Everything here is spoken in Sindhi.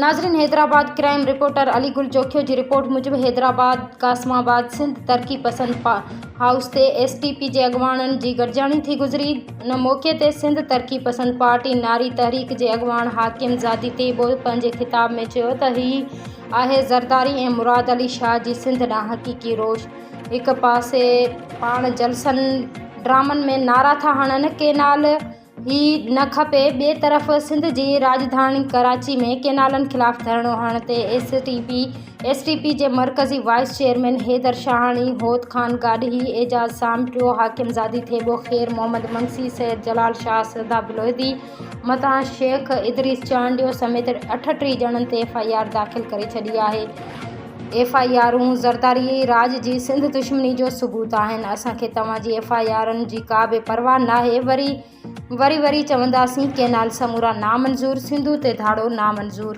ناظرين حيدرآباد ڪرائيم رپورٽر علي گل جوکيو جي رپورٽ موجب حيدرآباد قاسم آباد سنڌ ترقي پسند هائوس تي ايس ٽي پي جي اڳواڻن جي گڏجاڻي ٿي گذري ان موقعي تي سنڌ ترقي پسند پارٽي ناري تحريڪ جي اڳواڻ حاڪم زادي تيبو پنهنجي خطاب ۾ چيو ته هي آهي زرداري ۽ مراد علي شاهه جي سنڌ ڏانهن حقيقي روش هڪ پاسي پاڻ جلسن ڊرامن ۾ نعرا ٿا هڻن ڪينال هي نه کپي، ٻئي طرف سنڌ جي راڄڌاڻي ڪراچي ۾ ڪينالن خلاف ڌرڻو هڻڻ تي S T P S T P جي مرڪزي وائيس چيئرمين حيدر شاهاڻي، هوت خان گاڏهي، اعجاز سامٽيو، حاڪم زادي ٿيٻو، خير محمد منگسي، سيد جلال شاهه، سدا بلوهدي، متان شيخ ادريس چانڊيو سميت 38 ڄڻن تي ايف I R داخل ڪري ڇڏي آهي. ايف I آرون زرداري راڄ جي سنڌ دشمني جو ثبوت آهن، اسان کي توهان جي ايف I آرن جي ڪا به پرواهه ناهي، وري وري وري چونداسين ڪينال سمورا نامنظور، سنڌو تي ڌاڙو نامنظور.